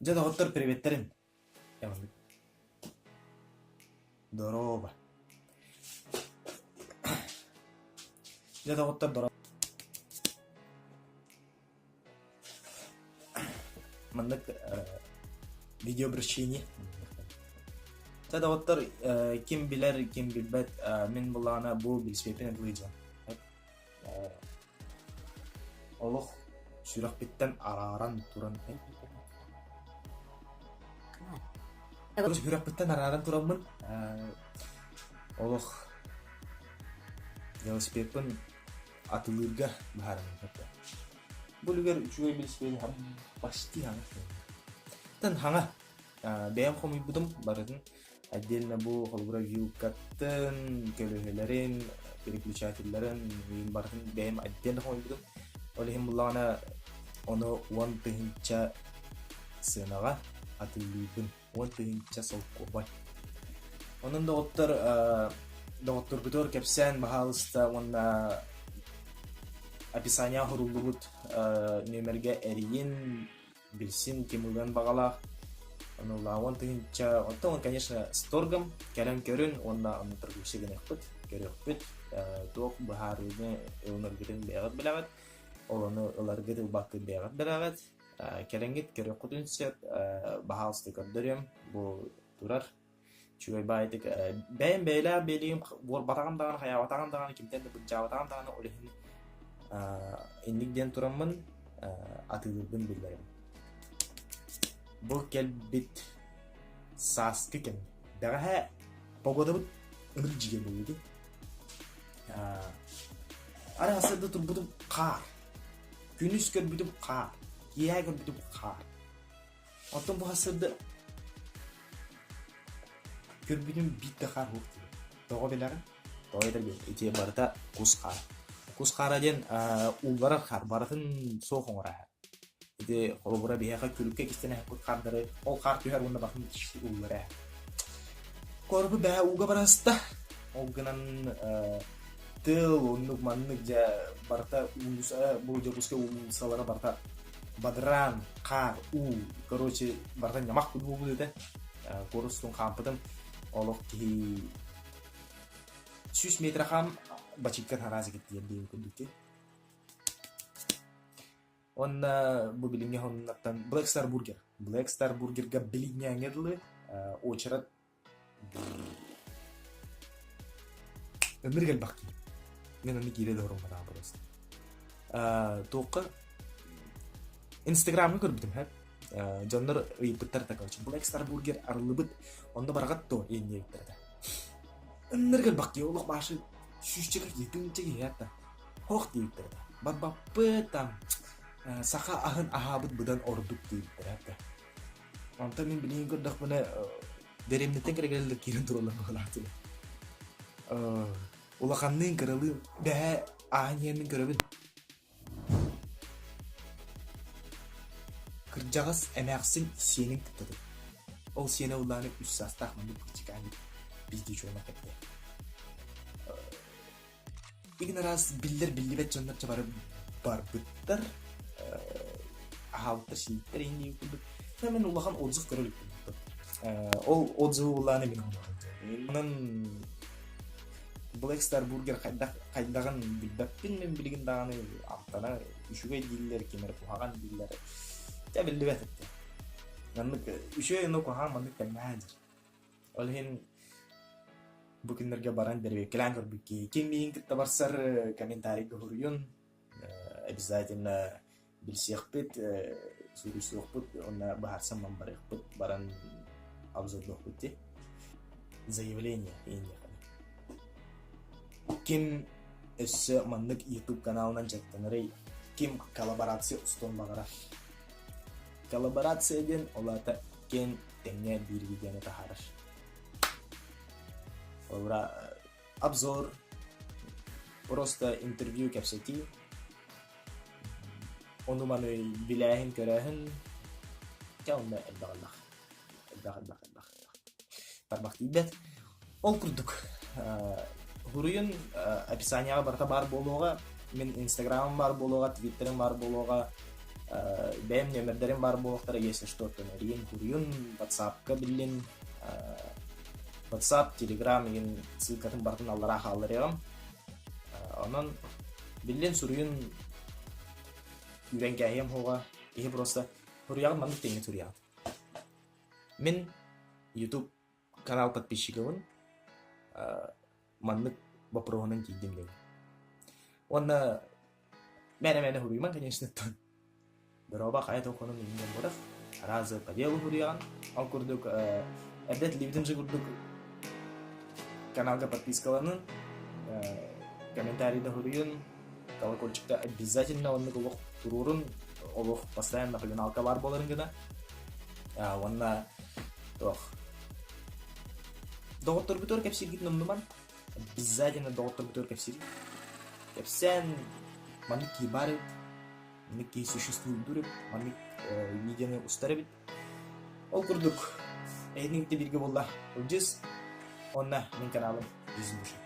Дьэ, доҕоттор, приветтерин! Дорообо. Дьэ, доҕоттор, дорообо. Маннык видеообращение. Дьэ, доҕоттор, ким билэр, ким билбэт, мин буллаҕына бу билсибэппин атылыы Олох сүрэхпиттэн арааран туран сүрэхпиттэн арааран тураммын олох велосипедпын атылыырга быһаарынным. Бу үлүгэр үчүгэй велосипеди почти хаҥа. Тан хаҥа бэйэм хомуйбутум барытын Отдельно бу холобура вилкатын, көлөһөлөрүн, переключателлэрин барытын бэйэм отдельно хомуйбутум. Ол иһин буллаҕына ону 10 000 сыанаҕа атыылыыбын. 10 000 солкуобай. Онон доҕоттор доҕотторгутугар кэпсээн баһаалыста уонна описание суруллубут нүөмэргэ эрийин билсин ким ылыан баҕалаах. Ону 10 000, оттон конечно с торгом кэлэн көрүн уонна онно торгуйса гыныахпыт, көрүөхпүт. Туох быһаарыыны ылынаргытын бэйэҕит билэҕит, ол ону ыларгыт ылбаккыт бэйэҕит билэҕит. Кэлэҥҥит көрүөххүтүн сөп, баһаалыста көрдөрүөм, бу турар. Үчүгэй баайдык бэйэм бэйэлээх биэлиим буорбатаҕым даҕаны, хайаабатаҕым даҕаны, кимтэн да былдьаабатаҕым даҕаны ол иһин инник диэн тураммын атыылыырбын биллэрэбин. Бу кэлбит сааскы кэм. Бэҕэһээ погодабыт ынырык дьигэ буолуо дии. Арай сарсыарда турбутум хаар. Күнүс көрбүтүм хаар. Киэһэ көрбүтүм хаар. Оттон бу сарсыарда көрбүтүм биир да хаар суох диэн. Тоҕо билэҕин? Тоҕо этэргэ ити барыта кус хаара. Кус хаара диэн уулларар хаар, барытын суох оҥорор. Ити холобура биһиэхэ күлүккэ кистэнэ сыппыт хаардары ол хаар түһэр уонна барытын ууллар ээ. Корбу бэһэ ууга бараста. Ол гынан тыл оннук маннык дьэ барыта уулусса бу Дьокуускай уулуссалара барыта бадараан, хаар, уу, короче, барыта ньамах буолбут этэ. Куорат устун хаампытым олох киһи 100 метр хаам бачыыкка тараас диэн диэн курдук дии. Уонна бу билиҥҥи сонуннартан Black Star Burger. Black Star Burgerга билиҥҥээҥҥэ дылы уочарат Ынырык элбэх киһи. Мин онно киирэ да оромматаҕым просто. Туохха Инстаграмҥа көрбүтүм һэ. Дьоннор ыйыппыттар да короче Black Star Burger арыллыбыт онно бараҕат дуо диэн диэбиттэр этэ. Ынырык элбэх киһи олох башы сүүсчэкэ киһи, тыһыынча киһи этэ. Ох диэбиттэр этэ. Барбаппыт там саха аһын аһаабыт быдан ордук диэбиттэр этэ. Онтон мин билигин көрдөхпүнэ дэриэбинэттэн кэрэгэрэллэр киирэн тураллар быһыылаах Улаханныын кыралыын бэһээ ааһан иһэммин көрөбүн. Кырдьаҕас эмээхсин сиэнин кытта турар. Ол сиэнэ ыллааны үс саастаах маннык кырдьыкаан биирдии чуонах эттэ. Игин араас биллэр-биллибэт дьоннор чабары барбыттар, аһаабыттар, сииттэр иһин курдук. Мен улахан отзыв көрө иликпин. Ол отзывы булааны мин Онон Black Star Burger хайдах хайдаҕын билбэппин мин билигин даҕаны амтана үчүгэй дииллэр, ким эрэ куһаҕан дииллэр. Дьэ биллибэт этэ. Маннык үчүгэй но куһаҕан маннык тэҥнэһэ дьэр. Ол иһин бу күннэргэ баран бэрэбиэркэлээн көрбүт киһи ким миигин кытта барсар комментарийга суруйун обязательно билсиэхпит, суруйсуохпут уонна быһаарсан барыахпыт, баран обзордуохпут дии. Заявление иһиниэхэ. Ким өссө маннык YouTube каналынан дьарыктанарый, ким коллаборация устуон баҕарар. Коллаборация диэн ол аата киэн тэҥҥэ биир видеоны таһаарар. Холобура, обзор, просто интервью кэпсэтии, ону-маны билээһин, көрөөһүн, дьэ онно элбэх элбэх, элбэх элбэх элбэх тарбах тиийбэт. Ол курдук, суруйун описанияҕа барыта баар буолуоҕа, мин инстаграмым баар буолуоҕа, твиттерим баар буолуоҕа. Бэйэм нүөмэрдэрим баар буолуохтара, если что, оттон эрийин, туруйун, WhatsApp-ка биллин, WhatsApp, Telegram игин ссылкатын барытын аллараа хаалларыаҕым. Онон биллин суруйун үүрэн кээһиэм суоҕа. Киһи просто суруйаҕын маннык тэҥҥэ суруйаҕын. Мин YouTube канал подписчигабын маннык боппуруоһунан тиийдим диэн. Уонна мээнэ-мээнэ суруйумаҥ, конечно, Дорообо, хайа толкунун иһин буолар. Араас по делу суруйаҕын. Ол курдук эрдэ этиллибитин же курдук каналга подпискаланын, комментарийда суруйун, колокольчикта обязательно оннук олох туруорун, олох постоянно напоминалка баар буоларын гына. Уонна туох доҕотторгутугар кэпсииргитин умнуман, обязательно доҕотторгутугар кэпсиир. Кэпсээн маннык киһи баар эбит, маннык киһи существует эбит, маннык видеоны устар эбит. Ол курдук, эһигини кытта бииргэ буолла Ылдьыыс уонна мин каналым Жизнь души.